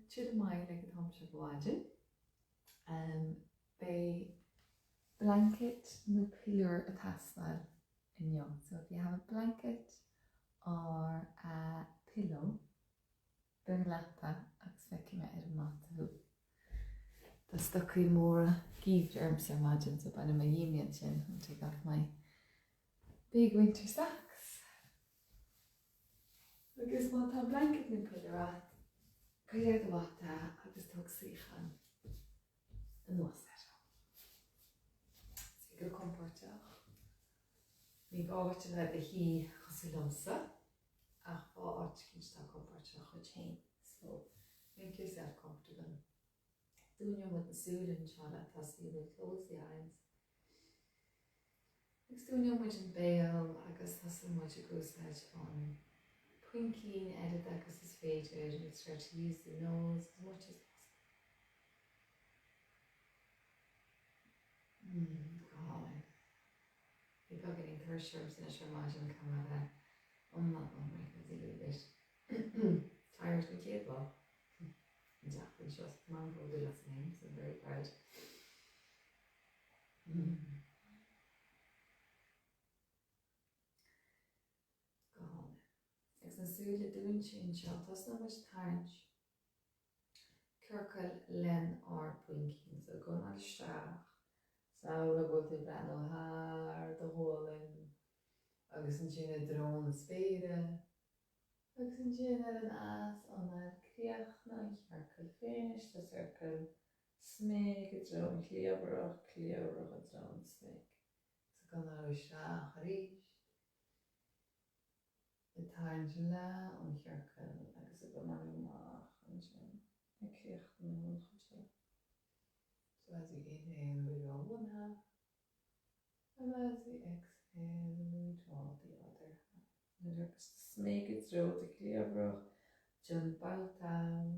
Tuilleadh moill ag an t-am seo de mhaidin. Beidh blanket nó piliúr ag teastáil inniu. So if you have a blanket or a pillow, beir leat é agus feicfidh mé ar an mata thú. Tá stocaí móra geimhridh ormsa ar maidin so bainfidh mé dhíom iad sin, I'll take off my big winter socks. Agus má tá blanket nó piliúr agat, cuir ar do mhata agus tóg suíochán anuas air. Suigh go compordach. Ní gá duit a bheith i do shuí cosúil liomsa, ach faigh áit eicínt atá compordach dhuit féin. So, make yourself comfortable. Dúnfaidh muid na súile anseo le tosú, we'll close the eyes. Agus dúnfaidh muid an béal agus tosóidh muid ag úsáid an puimcín oiread agus is féidir, we'll start to use the nose as much as possible. Mm, go hálainn. Bhí beagáinín tuirse ormsa anois ar maidin caithfidh mé a bheith iomlán ionraic, I was a little bit tired an chéad lá an tseachtain seo, so tá mé an-bhródúil asam féin, so I'm very proud. Go hálainn. Agus na súile dúinte anseo, tosnóidh muid ag tarraingt ciorcail lenár bpuimcín. So ag anáil isteach, samhlaigh go bhfuil tú ag breathnú thar do ghualainn agus ansin i dtreo na spéire agus ansin ar an easanáil críochnaigh an chiorcal, finish the circle. Smig i dtreo an chliabhrach, cliabhrach i dtreo an smig. Agus ag análú isteach arís. Ag tarraingt leath an chiorcail agus ag análú amach ansin. Ag críochnú an chuid eile. So as you inhale we draw one half and as you exhale we draw the other half. Nuair a thiocfas do smig i dtreo do chliabhrach, déan babhtáil.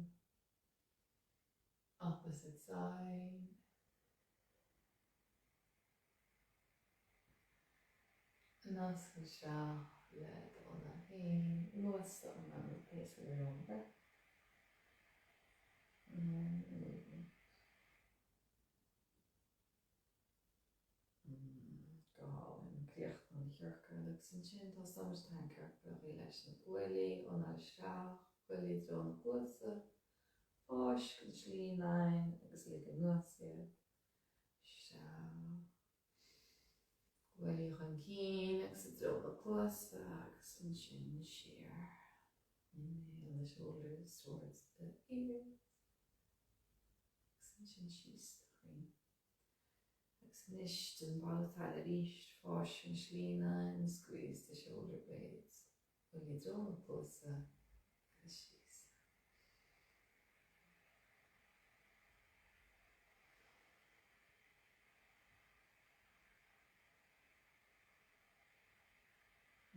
Opposite side. Nasc isteach le d'anáil féin, luas d'anála the pace of your own breath. And movement. Go hálainn. Críochnú an chiorcail agus ansin tosóimid ag tarraingt ciorcail leis na guaillí, anáil isteach, guaillí i dtreo na cluasa, fáisc an slíonáin agus lig anuas iad. Isteach. Guaillí chun cinn agus i dtreo na cluasa agus ansin siar. Inhale the shoulders towards the ears. Agus ansin síos do chroí. Agus anois déan babhtáil arís, fáisc an slíonáin, squeeze the shoulder blades, guaillí i dtreo na cluasa agus síos.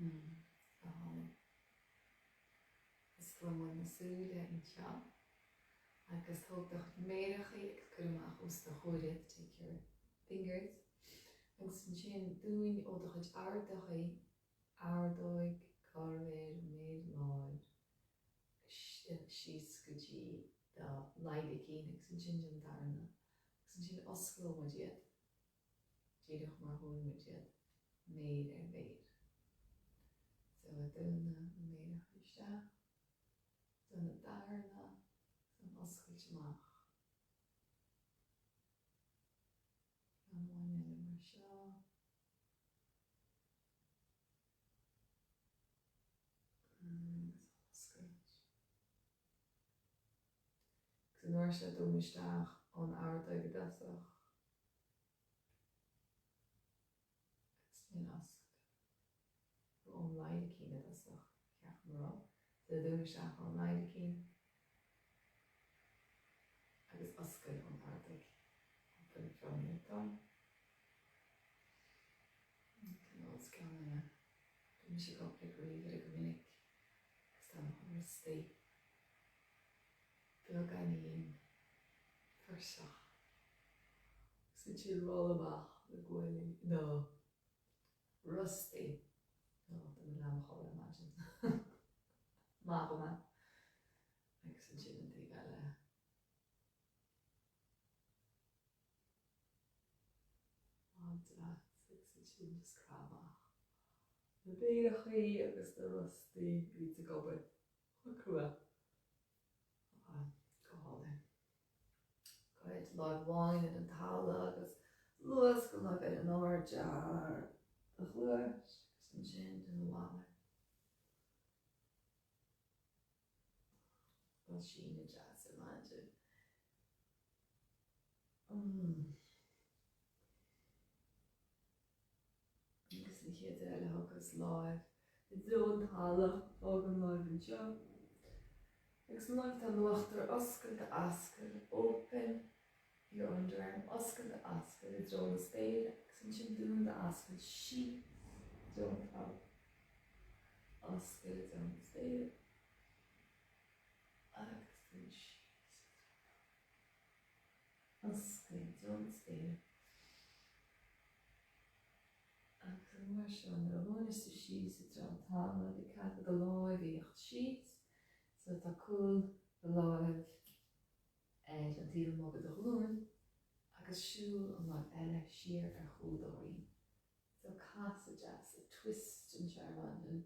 Mm, go hálainn. Osclóidh muid na súile anseo. Agus tóg do chuid méarachaí agus cuir amach os do chomhair iad, take your fingers, agus ansin dún ó do chuid ordógaí, ordóg, corrmhéar, méar láir, síos go dtí do laghaidhicín agus ansin déan an darna, agus ansin osclóidh muid iad, díreach mar dhún muid iad, méar ar mhéar. So ag dúnadh na méaracha isteach. Dún an darna agus an oscailt amach. Ceann amháin eile mar seo. Agus oscailt. Agus an uair seo dún isteach ón ordóg i dtosach. Agus ansin oscail. Ón laghaidhicín i dtosach, ceapaim a rá. So dún isteach ón laghaidhicín agus oscail ón ordóg. Open from your thumb. Cineál ceann eile. Bíonn mise ag obair ag ríomhaire go minic agus tá mo rostaí beagáinín tuirseach. Agus ansin roll amach na guaillí, na rostaí. Ó, tá mé leath i mo chodladh ar maidin. Maith go maith. Agus ansin an taobh eile. ansin just croith amach na béarachaí agus na rostaí a bhíonns ag obair chomh crua. Go hálainn. Good. Láimh amháin ar an talamh agus luasc an láimh eile in airde thar do chluais agus ansin déan a mhalairt. Tá síneadh deas ar maidin. Agus an chéad eile thiocfas láimh i dtreo an talaimh, fág an láimh anseo. Agus an láimh atá in uachtar, oscail d'ascaill, open your underarm, oscail d'ascaill i dtreo na spéire agus ansin dún d'ascaill síos i dtreo an talaimh. Oscail i dtreo na spéire agus dún síos i dtreo an talaimh. Oscail i dtreo na spéire. Agus an uair seo nuair a dhúnas tú síos i dtreo an talaimh lig cead do do láimh a theacht síos so tá cúl do láimh ar an taobh amuigh de do ghlúin agus siúl an láimh eile siar ar chúl do dhroim. So casadh deas, a twist anseo ar maidin.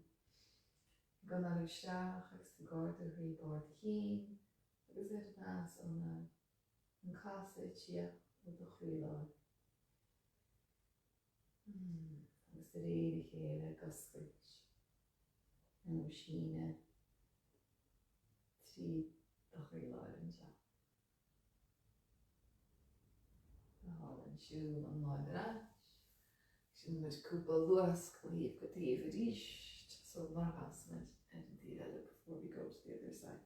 Ag análú isteach agus tú ag ardú thrí barr do chinn agus ar an easanáil. An casadh ag tíocht ó do chroílár. Agus de réir a chéile ag oscailt nó síneadh tríd do chroílár anseo. Go hálainn. Siúl an láimh ar ais. Déanfaidh muid cúpla luasc ó thaobh go taobh arís sula gcasfaidh muid ar an taobh eile before we go to the other side.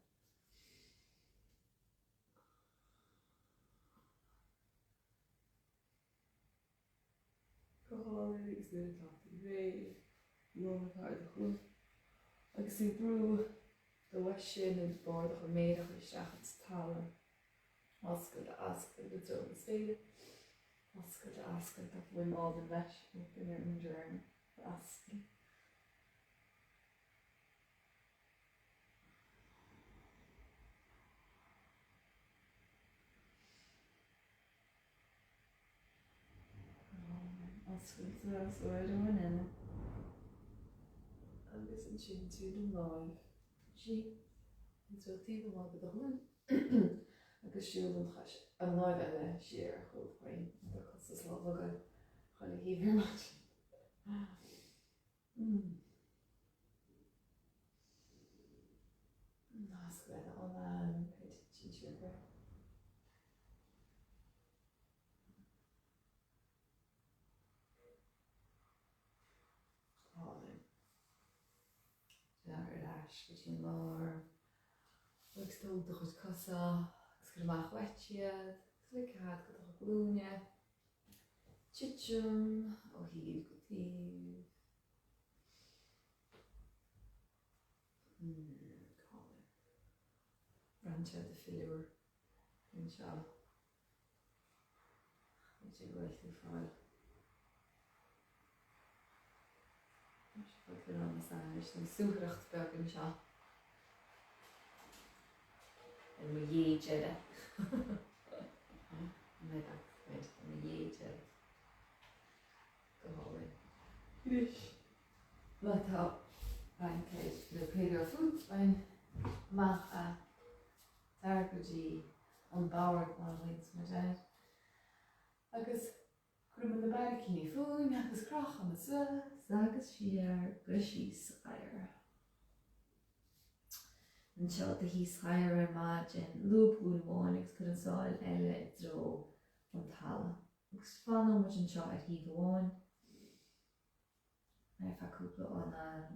Go hálainn agus nuair atá tú réidh, lámha thar do chluas agus ag brú do bhoise nó barr do chuid méaracha isteach sa talamh. Oscail d'ascaill i dtreo na spéire. Oscail d'ascaill tá fuaim álainn leis, open your underarm, ascaill. Oscailte agus uair amháin eile. Agus ansin tríd an láimh síos i dtreo taobh amuigh de do ghlúin agus siúl an chois, an láimh eile siar ar chúl do dhroim, tá cosa is lámha ag goil chuile thaobh ar maidin. Nasc le d'anáil, pay attention to your breath. Álainn. Ar ais go dtí an lár. Agus tóg do chuid cosa agus cuir amach uait iad agus lig cead do do ghlúine. Titim ó thaobh go taobh. Go hálainn. Braitheann sé do philiúr anseo. B'fhéidir go bhfuil tú ag fáil massage nó suathaireacht beag anseo ar mo dhéid eile. My backside ar mo dhéid eile. Go hálainn. Anois, má tá laincéid nó piliúr fút, bain amach é. Tar go dtí an bord mar a ghlaonns muid air. Agus cuirfidh muid na barraicíní fúinn agus crochfaidh muid suas agus siar go síos-chathaoir. Anseo do shíos-chathaoir ar maidin, lúb glúin amháin agus cuir an sáil eile i dtreo an talaimh. Agus fanóidh muid anseo ar thaobh amháin ar feadh cúpla anáil.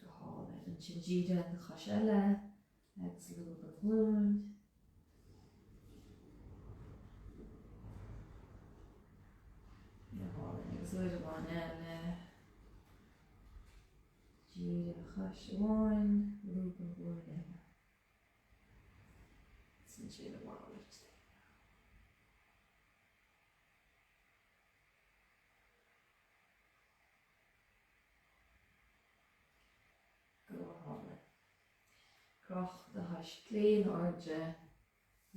Go hálainn. Ansin dírigh an chois eile agus lúb an ghlúin. Go hálainn. Agus uair amháin eile. Dírigh an chois amháin, lúb an ghlúin eile. Agus ansin a mhalairt. Go hálainn. Croch do chois clé in airde.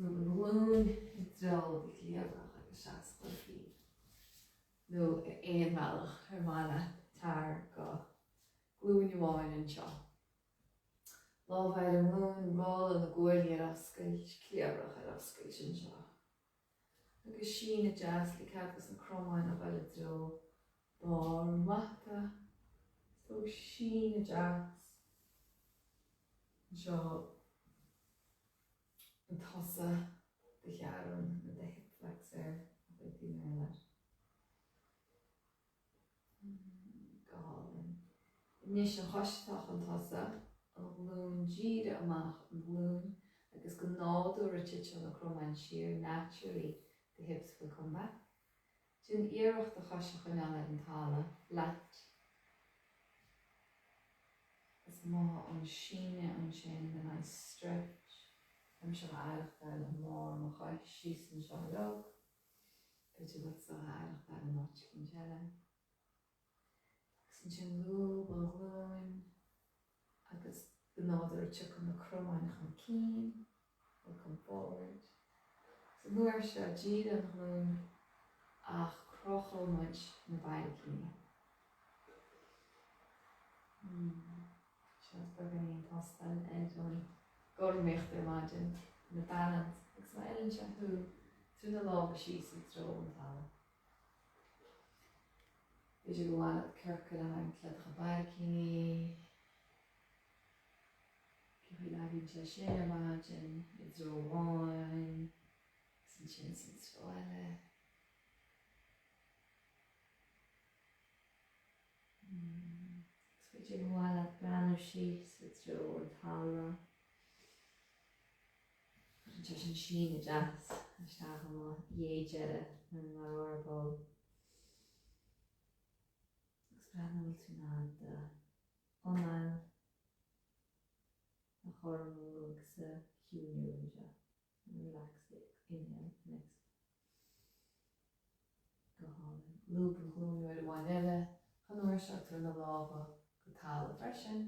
Lúb an ghlúin i dtreo do chliabhrach agus seas chun cinn. Nó ar aon bhealach ar mhaith leat, tar go glúin amháin anseo. Lámha ar an nglúin, rolladh na guaillí ar oscailt, cliabhrach ar oscailt anseo. Agus síneadh deas lig cead dos na cromáin a dhul i dtreo barr an mhata. Tóg síneadh deas anseo. An tosach do chearn nó do hip flexor a chuid daoine ar leis. Go hálainn. Anois an chois atá chun tosaigh, an ghlúin dírithe amach an ghlúin agus go nádúrtha titeann na cromáin siar, naturally the hips will come back. Déan iarracht do chois a choinneáil ar an talamh, flat. Is maith an síneadh ansin, a nice stretch. Tá mise á aireachtáil i mbarr mo chois, síos anseo uilig. B'fhéidir duitse á aireachtáil in áit eicínt eile. Agus ansin lúb an ghlúin agus go nádúrtha tiocfaidh na cromáin chun cinn, will come forward. Agus an uair seo dírigh an ghlúin ach crochfaidh muid na barraicíní. Seans beagáinín tástáil ar an gcothromaíocht ar maidin, na balance, agus má fheileann sé thú, tabhair na lámha síos i dtreo an talaimh. B'fhéidir gur mhaith leat ciorcal a tharraingt le do chuid barraicíní. Cén chaoi a leagann sé sin ar maidin i dtreo amháin agus ansin san treo eile. Is b'fhéidir gur mhaith leat breathnú síos i dtreo an talaimh. Cuireann sé sin síneadh deas isteach i mo dhéidh nó i m'eireaball. Agus breathnaigh an bhfuil tú in ann d'anáil a chothromú agus a chiúiniú anseo. Relax the inhale and exhale. Go hálainn. Lúb an ghlúin uair amháin eile, an uair seo tabhair na lámha go talamh freisin.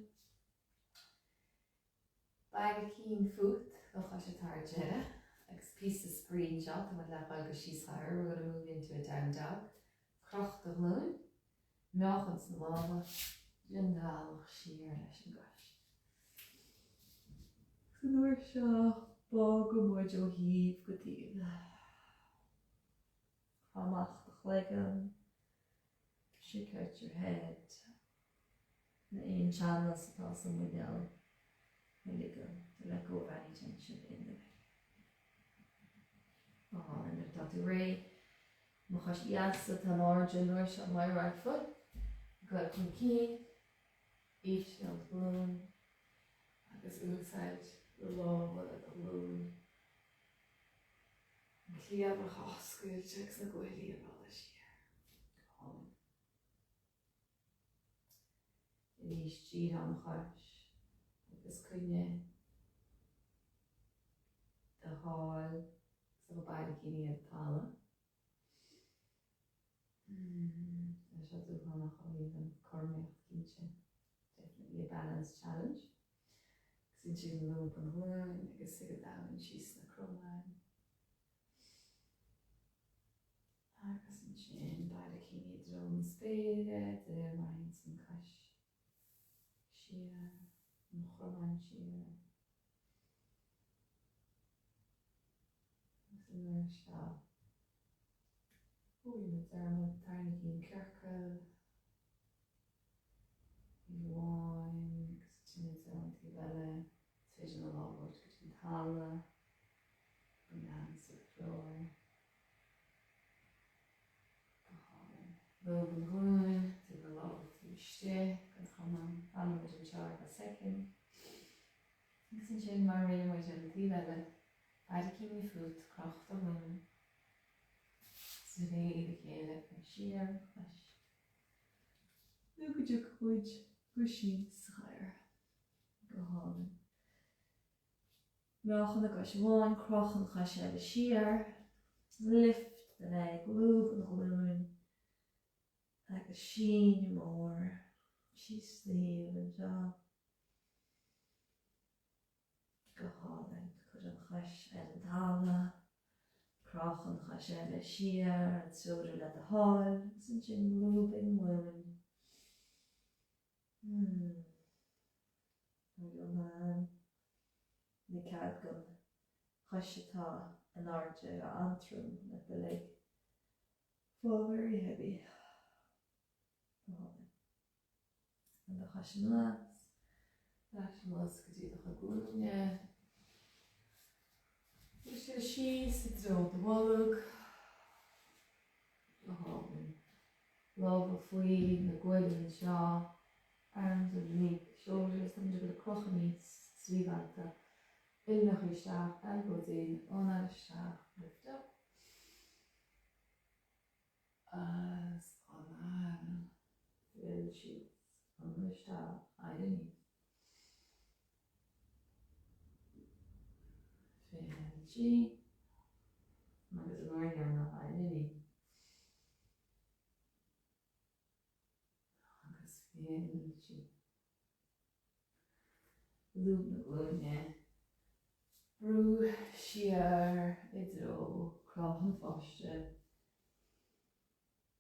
Barraicín fút don chois atá ar deireadh agus píosa spraoi anseo, tá muid le dhul go síos-chathaoir, we're gonna move into a down dog. Croch do ghlúin, meáchan sna lámha, déan bealach siar leis an gcois. Agus an uair seo bogfaidh muid ó thaobh go taobh. Faigh amach do chloigeann, shake out your head, na aon teannas atá sa muineál a ligean, to let go of any tension in the neck. Go hálainn, nuair atá tú réidh, mo chois dheas atá in airde an uair seo, my right foot, ag dul chun cinn, ísligh an ghlúin agus úsáid do lámha le do ghlúin. An cliabhrach a oscailt agus na guaillí a rolladh siar. Go hálainn. Arís dírigh an chois agus coinnigh do sháil agus do bharraicíní ar an talamh. Tá seo dúshlánach ó thaobh an cothromaíocht cinnte. Definitely a balance challenge. Agus ansin lúb an ghlúin agus suigh go domhain síos sna cromáin. Agus ansin barraicíní i dtreo na spéire, de réir mar a théanns an cois siar, an chromán siar. Agus an uair seo, ó rinne mé dearmad, tarraingigí an ciorcal. Taobh amháin agus ansin i dtreo an taobh eile. Is féidir na lámha a thabhairt go dtí an talamh. Bring the hands to the floor. Go hálainn. Lúb an ghlúin, tabhair na lámha taobh istigh den chromán. Fanann muid anseo ar feadh soicind. Agus ansin, mar a rinne muid ar an taobh eile, barraicíní fút, croch do ghlúin. De réir a chéile, faoi siar an chois. Nó go dtiocfaidh muid go síos sa chathaoir. Go hálainn. Meáchan i gcois amháin, croch an chois eile siar. Lift the leg, lúb an ghlúin agus síneadh mór síos sa thaobh anseo. Go hálainn. Cuir an chois ar an talamh. Croch an chois eile siar, an seodra le do thoil, agus ansin lúb ag an ngualainn. Lig cead don chois atá in airde a bheith an-trom, let the leg fall very heavy. Go hálainn. An do chois anuas, ar ais anuas go dtí do chuid gualainne. Buail síos i dtreo do bholg. Go hálainn. Lámha faoi na guaillí anseo, arms underneath the shoulders, táimid ag dul ag crochadh aníos trí bhealta. Uillinneacha isteach, elbows in, anáil isteach, lift up. Agus anáil, fill síos, anáil isteach, éirigh aníos. Fill síos, agus an uair dheireanach, éirigh aníos. Agus fill síos. Lúb na glúine. Brú siar i dtreo crá an pháiste.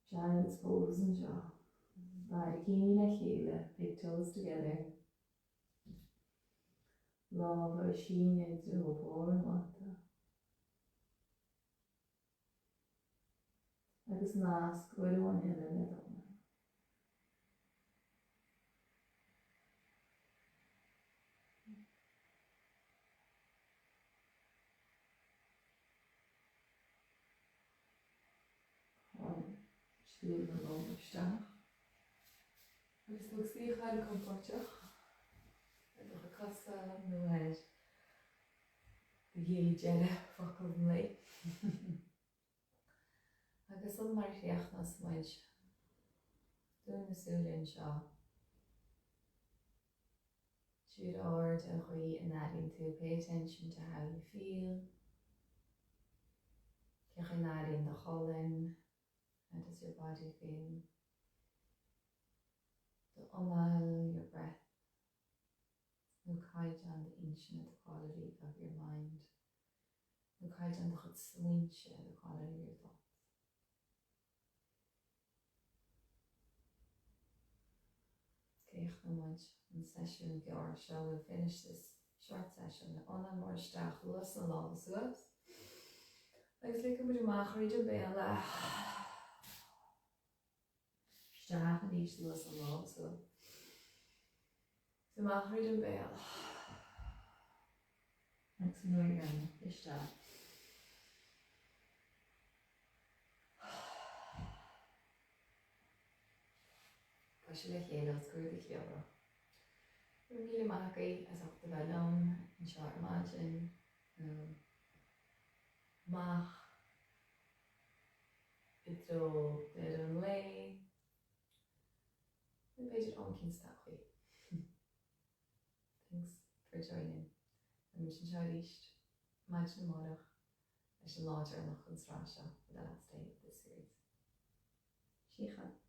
Child's pose anseo. Barraicíní le chéile, big toes together. Lámha a síneadh i dtreo barr an mhata. Agus nasc uair amháin eile le d'anáil. Siúl na lámha isteach. Agus tóg suíochán compordach ar do chuid cosa nó ar do ghé deireadh focal an lae. Agus sul mar a chríochnós muid, dún na súile anseo. Tabhair aird ar an gcaoi a n-airíonn tú, pay attention to how you feel. Cén chaoi a n-airíonn do cholainn, how does your body feel? Do anáil, your breath. Nó caighdeán d'intinne, the quality of your mind. Nó caighdeán do chuid smaointe, the quality of your thoughts. Críochnóidh muid an seisiún gearr seo, we'll finish this short session le anáil mór isteach, luas na lámha suas. Agus ligfidh muid amach thríd an béal le isteach arís luas na lámha suas. Is amach thríd an béal. Agus an uair dheireanach isteach. Cosa le chéile os comhair do chliabhrach. Go raibh míle maith agaibh as ucht a bheith liom anseo ar maidin nó amach i dtreo deireadh an lae nó b'fhéidir am éicint sa todhchaí. Thanks for joining. Beidh muid anseo arís maidin amárach leis an lá deireanach den tsraith seo for the last day of this series. Síocháin.